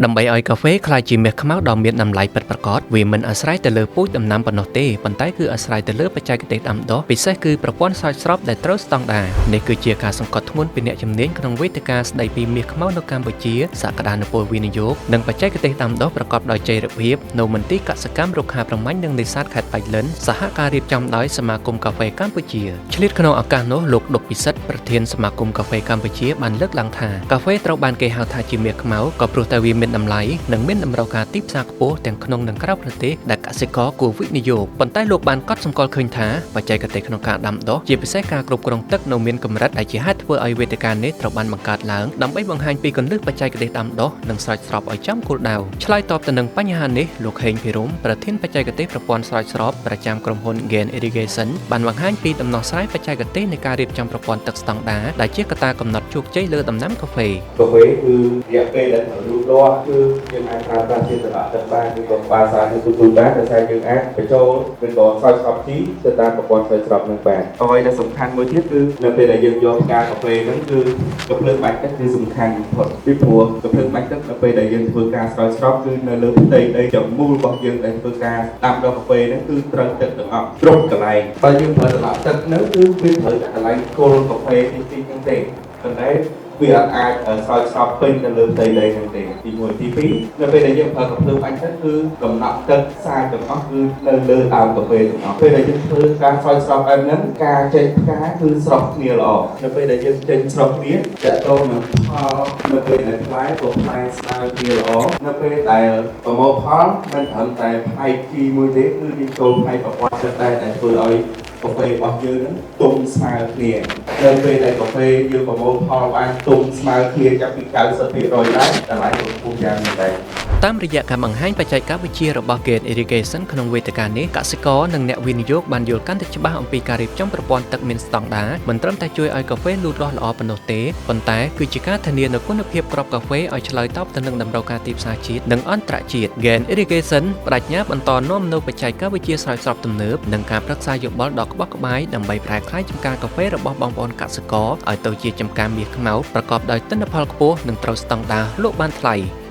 ដើម្បីឲ្យកាហ្វេក្លាយជាមាសខ្មៅដ៏មានតម្លៃពិតប្រាកដវាមិនអាស្រ័យទៅលើពូជដំណាំប៉ុណ្ណោះទេប៉ុន្តែគឺអាស្រ័យទៅលើបច្ចេកទេសដាំដុះពិសេសគឺប្រព័ន្ធស្រោចស្រពដែលត្រូវស្តង់ដារនេះគឺជាការសង្កត់ធ្ងន់ពីអ្នកជំនាញក្នុងវេទិកាស្ដីពីមាសខ្មៅនៅកម្ពុជាសក្តានុពលវិនិយោគនិងបច្ចេកទេសដាំដុះប្រកបដោយចីរភាពនៅមន្ទីរកសិកម្មរុក្ខាប្រមាញ់និងនេសាទខេត្តប៉ៃលិនសហការរៀបចំដោយសមាគមកាហ្វេកម្ពុជាឆ្លៀតក្នុងឱកាសនោះលោកដុកពិសិដ្ឋប្រធានសមាគមកាហ្វេកម្ពុជាបានលើកឡើងថាកាហ្វេត្រូវបានគេហៅថាជាមាសខ្មៅក៏ព្រោះតែវាមានតម្លៃនិងមានតម្រូវការទីផ្សារខ្ពស់ទាំងក្នុងនិងក្រៅប្រទេសដែលកសិករគួរវិនិយោគប៉ុន្តែលោកបានកត់សម្គាល់ឃើញថាបច្ចេកទេសក្នុងការដាំដុះជាពិសេសការគ្រប់គ្រងទឹកនៅមានកម្រិតដែលជាហេតុធ្វើឲ្យវេទិកានេះត្រូវបានបង្កើតឡើងដើម្បីបង្ហាញពីគន្លឹះបច្ចេកទេសដាំដុះនិងស្រោចស្រពឲ្យចំគោលដៅឆ្លើយតបទៅនឹងបញ្ហានេះលោកហេងភិរមប្រធានបច្ចេកទេសប្រព័ន្ធស្រោចស្រពប្រចាំក្រុមហ៊ុន Gain Irrigation បានបង្ហាញពីដំណោះស្រាយបច្ចេកទេសនៃការរៀបចំប្រព័ន្ធទឹកស្តង់ដារដែលជាកត្តាកំណត់ជោគជ័យលើដំណាំកាហ្វេ កាហ្វេគឺរយៈពេលដែលត្រូវលូតលាស់គឺយើងអាចប្រើប្រាស់ជាត្រឡប់ទឹកបានឬក៏បាសាឬទូទូបានដោយសារយើងអាចបញ្ចូលឬក៏ស្រោចស្រពជីទៅតាមប្រព័ន្ធស្រោចស្រពនឹងបានអ្វីដែលសំខាន់មួយទៀតគឺនៅពេលដែលយើងយកផ្កាកាហ្វេហ្នឹងគឺកាភ្លើងបាញ់ទឹកគឺសំខាន់បំផុតពីព្រោះកាភ្លើងបាញ់ទឹកនៅពេលដែលយើងធ្វើការស្រោចស្រពគឺនៅលើផ្ទៃដីទាំងមូលរបស់យើងដែលធ្វើការដាំដុះកាហ្វេហ្នឹងគឺត្រូវទឹកទាំងអស់គ្រប់កន្លែងបើយើងប្រើត្រឡប់ទឹកហ្នឹងគឺវាត្រូវតែកន្លែងគល់កាហ្វេតិចៗហ្នឹងទេប៉ុន្តែវាអត់អាចស្រោចស្រពពេញទៅលើផ្ទៃដីហ្នឹងទេទី1ទី2នៅពេលដែលយើងប្រើកាំភ្លើងបាញ់ទឹកគឺកំណត់ទឹកសាយទាំងអស់គឺនៅលើដើមកាហ្វេទាំងអស់ពេលដែលយើងធ្វើការស្រោចស្រពបែបហ្នឹងការចេញផ្កាគឺស្រុះគ្នាល្អនៅពេលដែលយើងចេញស្រុះគ្នាតកតងនឹងផលនៅពេលដែលផ្លែក៏ផ្លែស្ដើងគ្នាល្អនៅពេលដែលប្រមូលផលមិនត្រឹមតែផ្នែកជីមួយទេគឺយើងចូលផ្នែកប្រព័ន្ធទឹកដែរដែលធ្វើឲ្យកាហ្វេរបស់យើងហ្នឹងទុំស្មើគ្នានៅពេលដែលកាហ្វេយើងប្រមូលផលបានទុំស្មើគ្នាចាប់ពី90%ដែរតម្លៃក៏ខ្ពស់យ៉ាងនេះដែរ តាមរយៈការបង្ហាញបច្ចេកវិទ្យារបស់ Gain Irrigation ក្នុងវេទិកានេះកសិករនិងអ្នកវិនិយោគបានយល់កាន់តែច្បាស់អំពីការរៀបចំប្រព័ន្ធទឹកមានស្តង់ដារមិនត្រឹមតែជួយឲ្យកាហ្វេលូតលាស់ល្អប៉ុណ្ណោះទេប៉ុន្តែគឺជាការធានានូវគុណភាពគ្រាប់កាហ្វេឲ្យឆ្លើយតបទៅនឹងតម្រូវការទីផ្សារជាតិនិងអន្តរជាតិ Gain Irrigation បដិញ្ញាបន្តនាំនូវបច្ចេកវិទ្យាស្រោចស្រពទំនើបនិងការប្រឹក្សាយោបល់ដ៏ក្បោះក្បាយដើម្បីប្រែក្លាយចម្ការកាហ្វេរបស់បងប្អូនកសិករឲ្យទៅជាចម្ការមាសខ្មៅប្រកបដោយទិន្នផលខ្ពស់និងត្រូវស្តង់ដារលក់បានថ្លៃ។